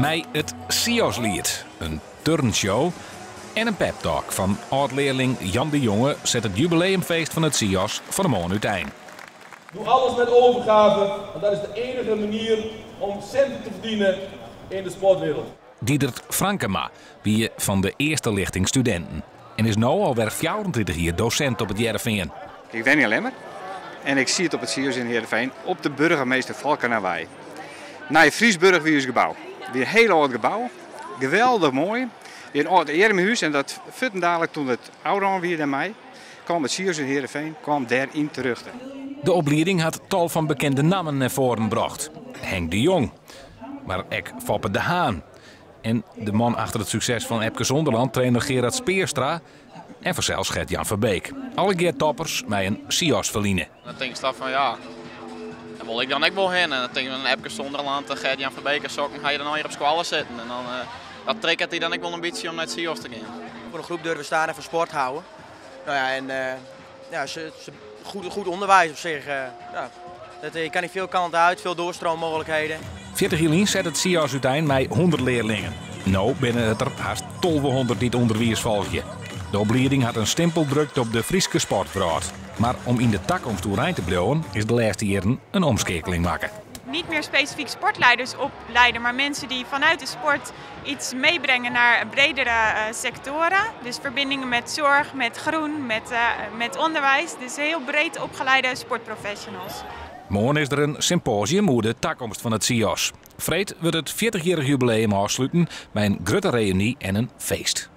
Mei it CIOS-liet, in turnshow en in peptalk fan âld-learling Jan de Jonge set it jubileumfeest fan it CIOS fan 'e moarn útein. Doe alles met overgave, want dat is de enige manier om centen te verdienen in de sportwereld. Diedert Frankema wie fan de earste lichting studinten en is no alwer 34 jier dosint op It Hearrenfean. Ik wenje yn Lemmer en ik siet op it CIOS yn Heerenveen op de Burgemeester Falkenawei. Nij Friesburg wie ús gebou. Wie in hiel âld gebou, geweldich moai. Wie in âld earmehûs en dat fuortendalik toen it ôfrûn wie dêrmei, kaam it CIOS yn Heerenveen kwam dêr yn terjochte. De oplieding hat tal fan bekende nammen nei foaren brocht. Henk de Jong, mar ek Foppe de Haan. En de man achter it sukses fan Epke Zonderland, trainer Gerard Speerstra. En fansels Gert-Jan Verbeek. Allegear toppers mei in CIOS-ferline. Dan tinkst dan fan ja, dêr wol ik dan ek wol hinne. En dan tink ik dan Epke Zonderland en Gert-Jan Verbeek en sokken ha je dan allegear op skoalle sitten. En dan dat triggert dy dan ek wol in bytsje om nei it CIOS te gean. Voor een groep durven staan en voor sport houden. Nou ja, en ja, ze, goed, goed onderwijs op zich. Ja, dat, je kan hier veel kanten uit, veel doorstroommogelijkheden. 40 jier lyn sette it CIOS útein mei 100 learlingen. No binne it der hast 1200 dy't ûnderwiis folgje. De oplieding hat in stimpel drukt op de Fryske sportwrâld. Mar om yn de takomst oerein te bliuwen is de lêste jierren in omskeakeling makke. Niet meer specifiek sportleiders opleiden, maar mensen die vanuit de sport iets meebrengen naar bredere sectoren. Dus verbindingen met zorg, met groen, met onderwijs. Dus heel breed opgeleide sportprofessionals. Moarn is der in sympoasium oer de takomst fan it CIOS. Freed wurdt it 40-jierrich jubileum ôfsluten mei in grutte reüny en in feest.